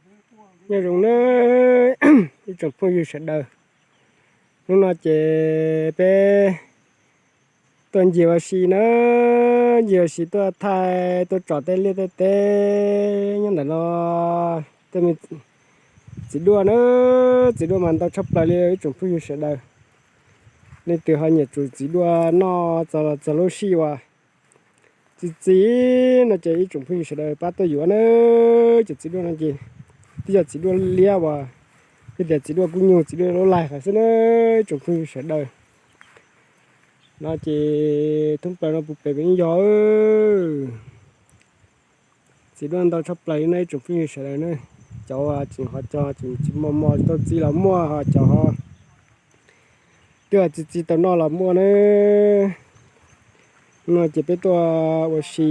Nyob zoo nawb ib tsoom phooj ywg sawv daws. Hnub no ces peb tuaj ncig ua si na, ncig ua si tuaj thaij tuaj tsom tej liaj tej teb nyob ntawm no. Tej me txiv duaj na, txiv duaj mas ntau tshaj plaws li ib tsoom phooj ywg sawv daws. Leej twg ho nyiam tsum txiv duaj noj txog txog lub sij uas txi txiv no ces ib tsoom phooj ywg sawv daws pab tuaj yuav na. Cov txiv duaj no ces twb yog txiv duaj liab uas, yog tias txiv duaj kub nyuj txiv duaj lub laig qhov xwb na ib tsoom phooj ywg sawv daws. No ces thoob plaws no puv pem pem yeej yog txiv duaj ntau tshaj plaws li no ib tsoom phooj ywg sawv daws na. Cov tseem ho cog tseem tsis mos mos tau txi los muaj, ho cov ho twb txi txi tau noj los muaj na. No ces peb tuaj ua si,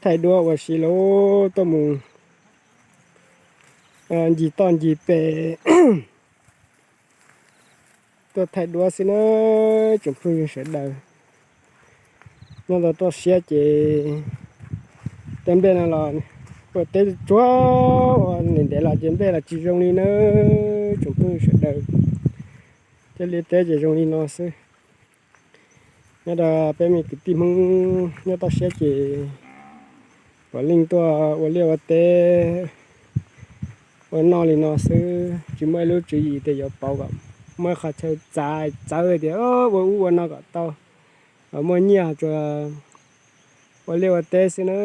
thaij duab ua si lauj, tuaj mus ncig toj ncig pes tuaj thaij duab xwb na tsoom phooj ywg sawv daws. Nyob rau toj siab ces tej nplej no los ua teb tsuag ua ntev ntev los ces nplej los tsis zoo li na tsoom phooj ywg sawv daws. Tej liaj teb ces zoo li no xwb. Nyob rau peb me kwv tij Hmoob nyob toj siab ces puav leej tuaj ua liaj ua teb ua noj li no xwb, tsis muaj ib lub tswv yim tias yuav pauv kom muaj ib qho chaw txav txawv tias ua ub ua no kom tau, muaj nyiaj tsuas ua liaj ua teb xwb na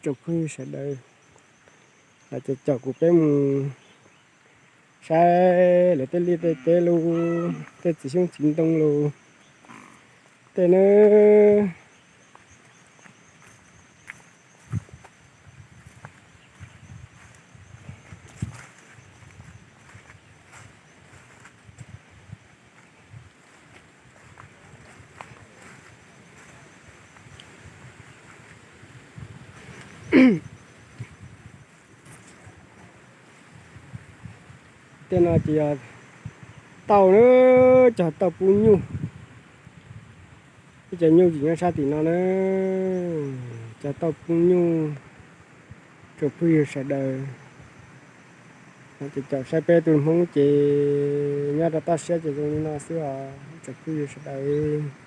tsoom phooj ywg sawv daws. Los caum caum kuv peb mus saib lawv tej liaj tej teb lub, tej txiv xyoob txiv ntoo lus tej na. Tej no ces yog tauj na, cog tauj pub nyuj. Ib co nyuj tseem nyob sab tim no na, cog tauj pub nyuj. Tsoom phooj ywg sawv daws, ces caum saib peb tus Hmoob ces nyob rau toj siab ces zoo li no xwb os tsoom phooj ywg sawv daws.